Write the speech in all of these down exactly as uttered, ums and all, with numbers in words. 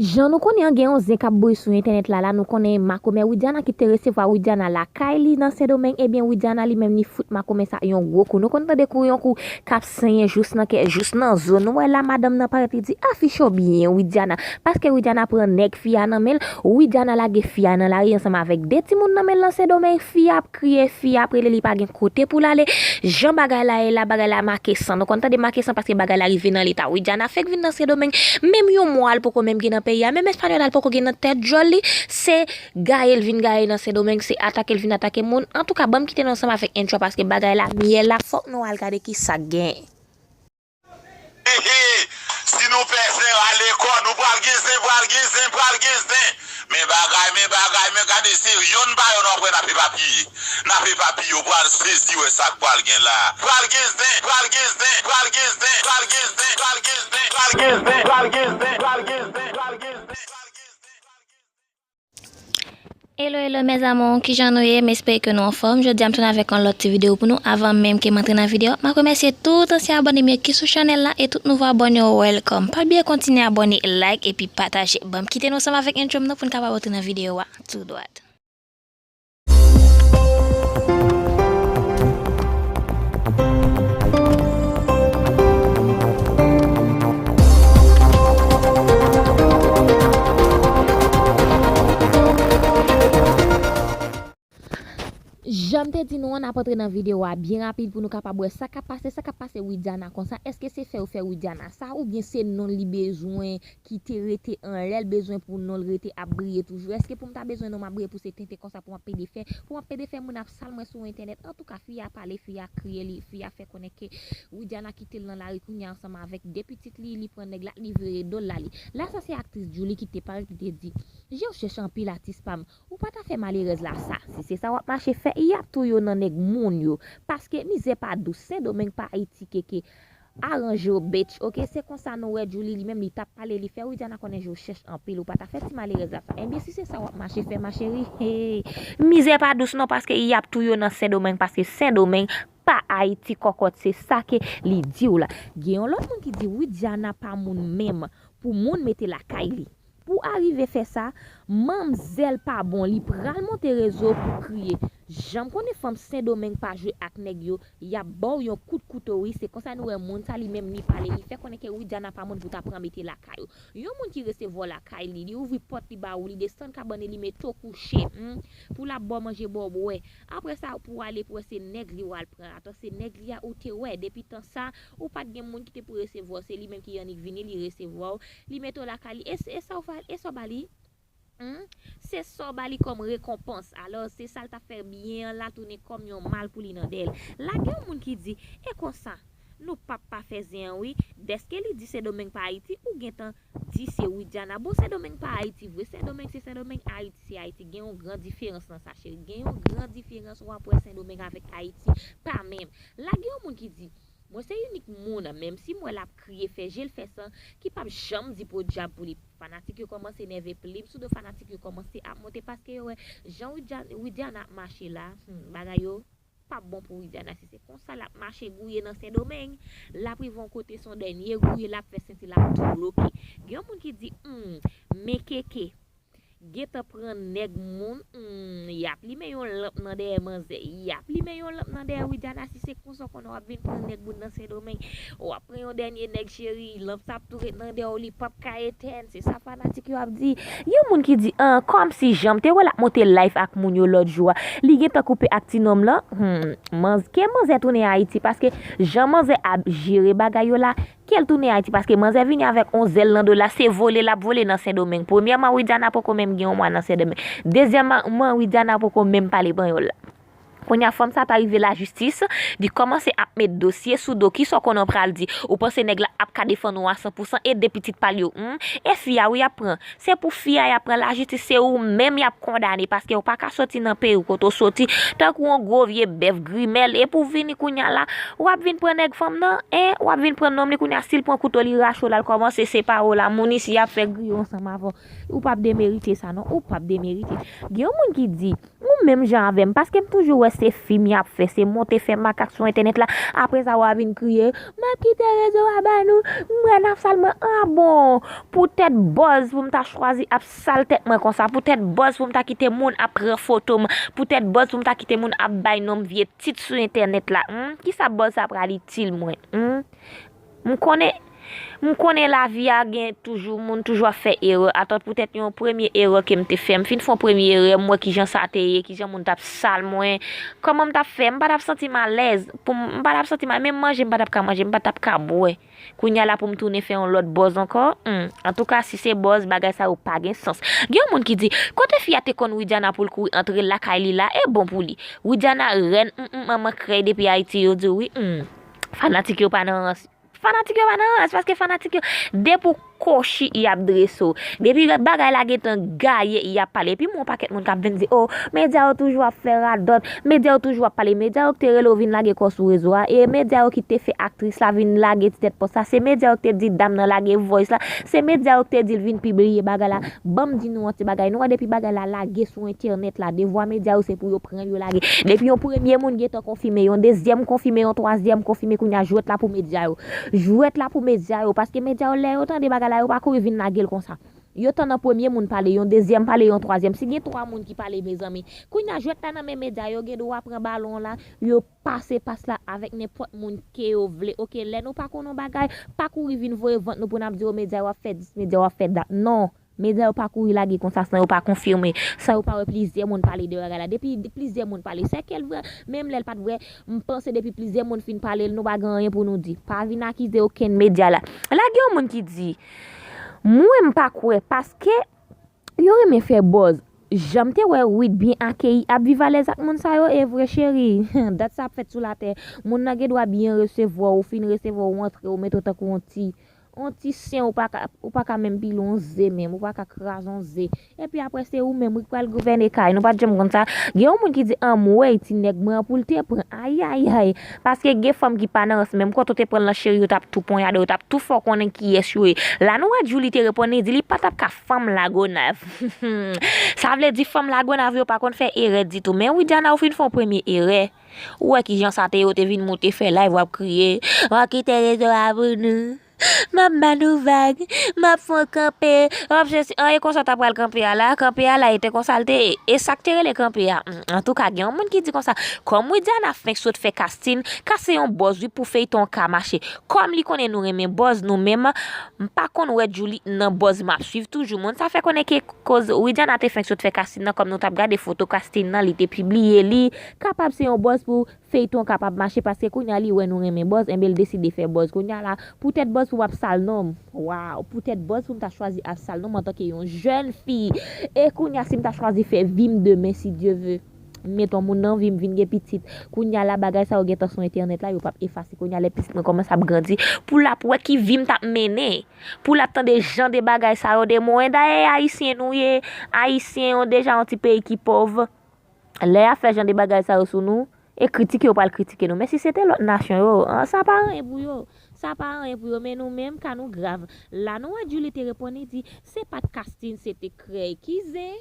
Jan nou konnen an, gen yon zen k ap bouyi sou entènèt la, la nou konnen makomè Widiana ki te resevwa Widiana lakay li nan Sendomeng, ebyen Widiana li menm li fout makomè sa yon gwo kou. Nou konn tande kou yon kou k ap senyen jous nan kè, jous nan zo. Nou wè la madanm nan parèt li di, afich w byen Widiana, paske Widiana pran nèg fi a nan men l, Widiana lage fi a nan lari ansanm avèk de timoun nan men l nan Sendomeng, fi a ap kriye, fi a ap rele, li pa gen kote pou l ale. Jan bagay la ye la, bagay la make san. Nou konn tande make san paske bagay la rive nan leta Widiana fèk vin nan Sendomeng. Menm yon mwa l poko menm gen nan peyi a. Menm espanyòl la l poko gen nan tèt djòl li. Se gaye l vin gaye nan Sendomeng. Se atake l vin atake moun. Antouka, ban m kite nou ansanm avèk entro paske bagay la, myèl la, fòk nou al gade ki sa k genyen. He, he, si nou pè zen rale kò nou, pral gen zen, pral gen zen, pral gen zen. Men bagay, men bagay, men gade se yonn pa yonn w ap wè n ap epapiye. N ap epapiye, w pral sezi wè sa k pral gen la. Pral gen zen, pral gen zen, pral gen zen, pral gen zen, pral gen zen, pral gen zen, pral gen zen, pral gen zen, pral gen zen, pral gen zen. Hello, hello, mes amours, kijan nou ye? M espere ke nou anfòm. Jodi a m tounen avèk yon lòt ti videyo pou nou. Avan menm ke m antre nan videyo, m ap remèsye tout ansyen abòne m yo ki sou chanèl la e tout nouvo abòne yo, welcome. Pa bliye kontinye abòne, like epi pataje. Ban m kite nou ansanm avèk entro m nan pou n kapab antre nan videyo a tou dwat. Jan m te di nou an, n ap antre nan videyo a byen rapid pou nou kapab wè sa k ap pase, sa k ap pase Widiana konsa. Èske se fè yo fè Widiana sa, oubyen se non l li bezwen ki te rete anlè l, bezwen pou non l rete ap briye toujou? Èske pou m ta bezwen non m ap briye pou se tenten konsa pou m ap pede fè, pou m ap pede fè moun ap sal mwen sou entènèt? Antouka, fi a pale, fi a kriye, li, fi a fè konnen ke Widiana kite l nan lari kounye a ansanm avèk de pitit li, li pran nèg la, li vire do l l ale. La sa se aktris Djouly ki te parèt, li te di, je w chèche anpil atis pa m. Ou pa ta fè malerèz la sa. Si se sa w ap mache fè, y ap touye w nan nèg moun yo. Paske mizè pa dous, Sendomeng pa Ayiti keke. Aranje w, bitch, oke? Se konsa nou wè Djouly li menm li t ap pale, li fè Widiana konnen je w chèche anpil, ou pa ta fè ti malerèz la sa. Ebyen, si se sa w ap mache fè, ma chérie, hey, mizè pa dous non, paske y ap touye w nan Sendomeng, paske Sendomeng pa Ayiti, kòkòt, se sa ke li di w la. Gen yon lòt moun ki di Widiana pa moun menm pou moun mete lakay li. Pou arive fè sa, manmzèl pa bon, li pral monte rezo pou kriye. Jan m konnen fanm Sendomeng pa jwe ak nèg yo, y ap ba w yon kout kouto wi. Se konsa nou wè moun sa li menm li pale, li fè konnen ke Widiana pa moun pou ta pran mete lakay ou. Yon moun ki resevwa w lakay li, li ouvri pòt li ba ou, li desann kabann li, li mete w kouche, hmm, pou l ap ba w manje, ba w bwè. Apre sa, pou w ale, pou w wè se nèg li w al pran. Atò, se nèg li a ou te wè. Depi tan sa, ou pa t gen moun ki te pou resevwa w. Se li menm ki annik vini, li resevwa w. Li mete w lakay li. E, e sa w fa-, e sa w ba li? Hmm? Se sa w ba li kòm rekonpans. Alò, se sa l t ap fè byen an la tounen kòm yon mal pou li nan dèyè l. La gen yon moun ki di, e konsa, nou p ap pa fè zen an wi. Dèske li di Sendomeng pa Ayiti, ou gentan di se Widiana. Bon, Sendomeng pa Ayiti vre. Sendomeng se Sendomeng, Ayiti se Ayiti. Gen yon gran diferans nan sa, cheri. Gen yon gran diferans, w ap wè Sendomeng avèk Ayiti pa menm. La gen yon moun ki di, mwen se inik moun, menm si m wè l ap kriye, fè je l fè san, ki p ap janm di podyab pou li. Fanatik yo kòmanse nève, plim sou do fanatik yo kòmanse ap monte paske yo wè jan Widia-, Widiana ap mache la, hmm, bagay yo p ap bon pou Widiana. Si se konsa l ap mache gouye nan Sendomeng, l ap rive yon kote se yon dènye gouye l ap fè senti l ap tou bloke. Gen yon moun ki di, hmm, men keke. Gentan pran nèg moun, hmm, y ap limen yon lanp nan dèyè manzè, y ap limen yon lanp nan dèyè Widiana, si se konsa w konnen w ap vin pran nèg moun nan Sendomeng, w ap pran yon dènye nèg cheri, lanp sa ap tou ret nan dèyè w, li p ap ka etèn, se sa fanatik yo ap di. Yon moun ki di, an, kòmsi jan m te wè l ap monte live ak moun yo lòt jou a, li gentan koupe ak ti nonm lan, hmm, manz-, ke manzè tounen Ayiti, paske jan manzè ap jere bagay yo la, ke l tounen Ayiti, paske manzè vini avèk on zèl nan do l la, se vole l ap vole nan Sendomeng. Premyèman, Widiana poko menm gen yon mwa nan Sendomeng. Dezyèmman, Widiana poko menm pale panyòl la. Kounye a, fanm sa ta rive lajistis, li kòmanse ap met dosye sou do. Kisa w konnen w pral di? Ou panse nèg la ap ka defann ou a san pou san? E de pitit pa l yo, hmm? E fi a wi y ap pran. Se pou fi a y ap pran lajistis, se ou menm y ap kondane, paske w pa ka soti nan peyi w kote w soti, tankou yon gwo vye bèf grimèl, epi w vini kounye a la, w ap vin pran nèg fanm nan, en, w ap vin pran nonm li kounye a, si l pran kouto li rache w, l al kòmanse separe w la, moun isi y ap fè griyo ansanm avè w. Ou p ap demerite sa non, ou p ap demerite. Gen yon moun ki di, ou menm jan avè m, paske m toujou wè se fim y ap fè, se monte fè makak sou entènèt la. Apre sa, w a vin kriye, "M ap kite rezo a ba nou, m pral ap sal mwen." Ah bon, poutèt buzz pou m ta chwazi ap sal tèt mwen konsa, poutèt buzz pou m ta kite moun ap pran foto m, poutèt buzz pou m ta kite moun ap bay non m vye tit sou entènèt la. Hmm? Kisa buzz sa pral itil mwen? Hmm? M konnen, m konnen lavi a gen toujou, moun toujou ap fè erè. Atann poutèt yon premye erè ke m te fè. M fin fè yon premye erè, m wè kijan sa te ye, kijan moun t ap sal mwen. Kòman m t ap fè? M pa t ap santi m alèz. Pou m, m pa t ap santi m, menm manje, m pa t ap ka manje, m pa t ap ka bwè. Kounye a la pou m tounen fè yon lòt buzz ankò. Hmm. Antouka, si se buzz, bagay sa yo pa gen sans. Gen yon moun ki di, "Kote fi a te konn Widiana pou l kouri antre lakay li la, e bon pou li." Widiana rèn, hmm, hmm, manman krèy depi Ayiti, yo di wi. Hmm. Fanatik yo pa nan rans. Fanatik yo pa nan rans, paske fanatik yo, depi w kochi, y ap drese w. Depi bagay la gentan gaye, y ap pale. Epi m wè yon pakèt moun k ap vin di, "O, medya yo toujou ap fè radòt, medya yo toujou ap pale." Medya yo ki te rele w vin lage kò w sou rezo a, e medya yo ki te fè aktris la vin lage ti tèt pòs la, se medya yo ki te di dam nan lage voice la, se medya yo ki te di l vin pibliye bagay la. Ban m di nou yon ti bagay, nou wè depi bagay la lage sou entènèt la, devwa medya yo se pou yo pran l yo lage. Depi yon premye moun gentan konfime, yon dezyèm konfime, yon twazyèm konfime, kounye a jwèt la pou medya yo. Jwèt la pou medya yo, paske medya yo lè yo tande bagay la, yo pa kouri vin lage l konsa. Yo tann an premye moun pale, yon dezyèm pale, yon twazyèm. Si gen twa moun ki pale, mezanmi, kounye a jwèt la nan men medya yo, gen dwa pran balon la, yo pase pas la avèk nenpòt moun ke yo vle. Oke, lè nou pa konn yon bagay, pa kouri vin voye vant nou pou n ap di, "O, medya yo ap fè dis, medya yo ap fè dat." Non. Medya yo pa kouri lage konsa san yo pa konfime, san yo pa wè plizyè moun pale de bagay la. Depi plizyè moun pale, sèke l vrè, menm lè l pa t vrè, m panse depi plizyè moun fin pale l, nou pa gen anyen pou nou di. Pa vin akize okenn medya la. La gen yon moun ki di, "Mwen m pa kwè, paske yo renmen fè buzz." Jan m te wè Wid byen akeyi ap viv alèz ak moun sa yo, e vre cheri. Dat sa ap fèt sou latè. Moun nan gen dwa byen resevwa w, ou fin resevwa w, ou antre, ou mete w tankou yon ti, yon ti sen, ou pa ka, ou pa ka menm pile yon ze menm, ou pa ka kraze yon ze. Epi apre se ou menm wi k pral gouvène kay. Nou pa t janm konn sa. Gen yon moun ki di, "Anmwey, ti nèg mwen an pou l te pran." Ayayay. Paske gen fanm ki pa nan rans menm. Kote w te pran l nan cheri, yo t ap tou ponyade, yo t ap tou fè w konnen kiyès yo ye. La nou wè Djouly te reponn, li di li pa t ap ka fanm Lagonav. Sa vle di fanm Lagonav yo pa konn fè erè ditou. Men Widiana, ou fin fè yon premye erè. Ou wè kijan sa te ye, ou te vin monte fè live, w ap kriye, "W ap kite rezo a pou nou. M ap ba nou vag, m ap fè w kanpe, w ap sesi." An, e konsa w ta pral kanpe a la, kanpe a la, e te konsa l te ye. E sa k te rele kanpe a. Hmm, antouka, gen yon moun ki di konsa, kòm Widiana fenk sot fè casting, ka se yon buzz wi pou feyton an ka mache. Kòm li konnen nou renmen buzz nou menm, m pa konn wè Djouly nan buzz, m ap swiv toujou moun. Sa fè konnen ke koz Widiana te fenk sot fè casting nan, kòm nou t ap gade foto casting nan, li te pibliye li. Kapab se yon buzz pou feyton kapab mache, paske kounye a li wè nou renmen buzz, enben l deside fè buzz. Kounye a la, poutèt buzz pou m ap sal non m. Waw, poutèt buzz pou m ta chwazi ap sal non m antanke yon jèn fi. E kounye a, si m ta chwazi fè vi m demen, si Dye ve, m met yon moun nan vi m, vin gen pitit. Kounye a la, bagay sa yo gentan sou entènèt la, yo p ap efase. Kounye a, lè pitit mwen kòmanse ap grandi, pou l ap wè ki vi m t ap mennen, pou l ap tande jan de bagay sa yo de mwen. Dayè, Ayisyen nou ye, Ayisyen yon deja yon ti peyi ki pòv. Lè y ap fè jan de bagay sa yo sou nou, e kritike yo pral kritike nou. Men si se te lòt nasyon yo, an, sa pa anyen pou yo. Sa pa anyen pou yo, men nou menm, ka nou grav. La nou wè Djouly te reponn, li di, "Se pa t casting, se te krèy." Ki zen?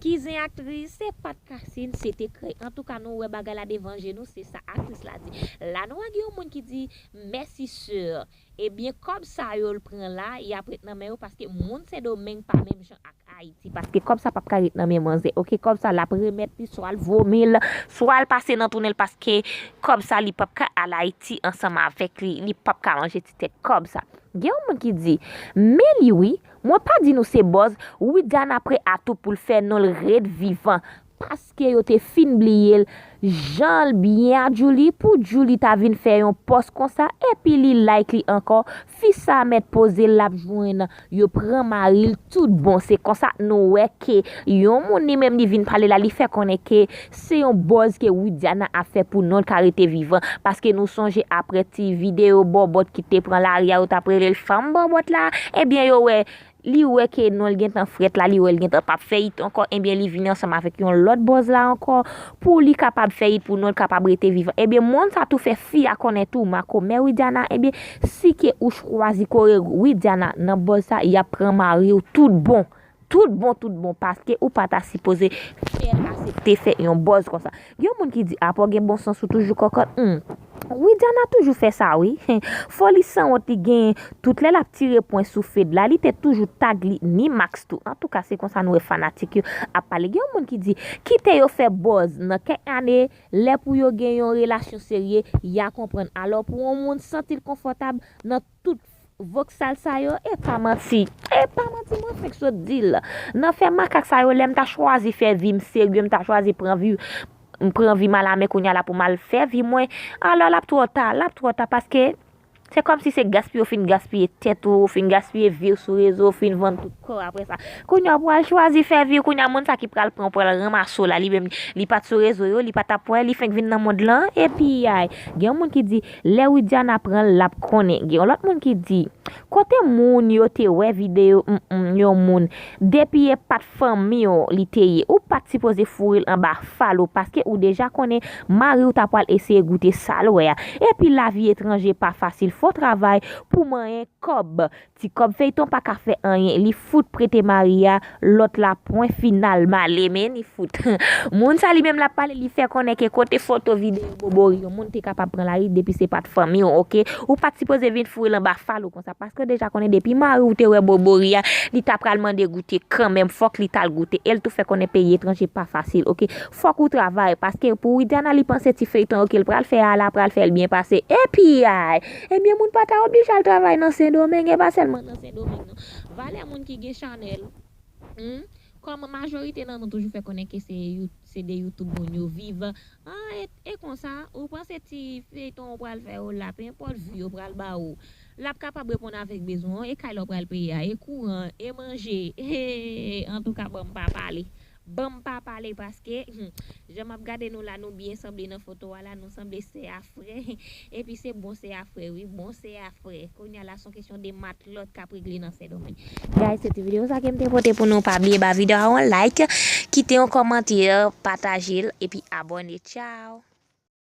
Ki zen aktris? Se pa t casting, se te krèy. Antouka, nou wè bagay la devan je nou, se sa aktris la di. La nou wè gen yon moun ki di, "Mèsi, sè." Ebyen, kòb sa yo l pran la, y ap ret nan men yo, paske moun Sendomeng pa menm jan ak Ayiti, paske kòb sa p ap ka ret nan men manzè. Oke, kòb sa l ap remèt li, swa l vomi l, swa l pase nan tounèl, paske kòb sa li p ap ka al Ayiti ansanm avèk li, li p ap ka manje ti tèt kòb sa. Gen yon moun ki di, "Men li wi, mwen pa di nou se buzz, Widiana prè a tou pou l fè non l ret vivan." Paske yo te fin bliye l, jan l byen a Djouly, pou Djouly ta vin fè yon pòs konsa, epi li like li ankò, fi sa mèt poze l, l ap jwenn, yo pran mari l tout bon. Se konsa nou wè ke yon moun li menm li vin pale la, li fè konnen ke se yon buzz ke Widiana ap fè pou non l ka rete vivan. Paske nou sonje apre ti videyo bòbòt ki te pran lari a, yo t ap rele l fanm bòbòt la, ebyen yo wè li wè ke non l gentan frèt la, li wè l gentan p ap fè it ankò, ebyen li vini ansanm avèk yon lòt buzz la ankò, pou li kapab fè it, pou non l kapab rete vivan. Ebyen, moun sa tou fè fi a konnen tou, makomè Widiana, ebyen, si ke ou chwazi kore Widiana nan buzz sa, y ap pran mari w tout bon. tout bon, tout bon, paske ou pa ta sipoze fè l asepte fè yon buzz konsa. Gen yon moun ki di, "Apa w gen bon sans, ou toujou kòkòt." Hmm. Widiana toujou fè sa, wi. Foli sanwont li genyen, tout lè l ap tire pwen sou Fed la, li te toujou tag li, ni Max tou. Antouka, se konsa nou wè fanatik yo ap pale. Gen yon moun ki di, "Kite yo fè buzz nan kèk ane, lè pou yo gen yon relasyon serye, y a konprann." Alò, pou yon moun santi l konfòtab nan tout voksal sa yo, e pa manti. E pa manti, mwen fenk sot di l. Nan fè makak sa yo, lè m ta chwazi fè vi m serye, m ta chwazi pran vi, m pran vi m a la men kounye a la pou m al fè vi mwen, alò l ap twò ta, l ap twò ta, paske se kòmsi se gaspiye ou fin gaspiye tèt ou, ou fin gaspiye vi w sou rezo, ou fin vann tout kò w apre sa. Kounye a w pral chwazi fè vi w, kounye a moun sa ki pral pran w, pral ranmase w la, li menm, li pa t sou rezo yo, li pa t ap wè, li fenk vin nan mond lan, epi ay, gen yon moun ki di, lè Widiana pran l, l ap konnen. Gen yon lòt moun ki di, kote moun yo te wè videyo, mm, mm, yon moun, depi e pa t fanmi w li te ye, ou pa t sipoze foure l anba fal ou, paske ou deja konnen mari w ta pral eseye goute sa l wè a. Epi lavi etranje pa fasil, fò travay pou manyen kòb. Ti kòb feyton pa ka fè anyen, li fout prete mari a, lòt la pwen final, male men li fout. Moun sa li menm l ap pale, li fè konnen ke kote foto videyo bobori yon moun te kapab pran lari depi se pa t fanmi w, oke? Ou pa t sipoze vin foure l anba fal ou konsa, paske w deja konnen depi mari w te wè bobori a, li ta pral mande goute kanmenm, fòk li t al goute. E l tou fè konnen peyi etranje pa fasil, oke? Fòk ou travay, paske pou Widiana li panse ti feyton yo ke l pral fè a la pral fè l byen pase. Epi ay! Ebyen moun pa ta oblije al travay nan Sendomeng, e pa sèlman nan Sendomeng non. Valè moun ki gen chanèl. Hmm? Kòm majorite nan nou toujou fè konnen ke se You-, se de YouTube moun yo viv. Ah, e, e konsa, ou panse ti feyton ou pral fè yo la, pe enpòt vi yo pral ba ou. L ap kapab reponn avèk bezwen w, e kay la w pral peye a, e kouran, e manje, e, antouka, ban m pa pale. Ban m pa pale paske, hmm, jan m ap gade nou la, nou byen sanble nan foto a la, nou sanble sè a frè. Epi se bon sè a frè, wi, bon sè a frè. Kounye a la, se yon kesyon de matlòt k ap regle nan Sendomeng. Guys, se te videyo sa ke m te pote pou nou. Pa bliye ba videyo a yon like, kite yon kòmantè, pataje l, epi abòne. Tchao!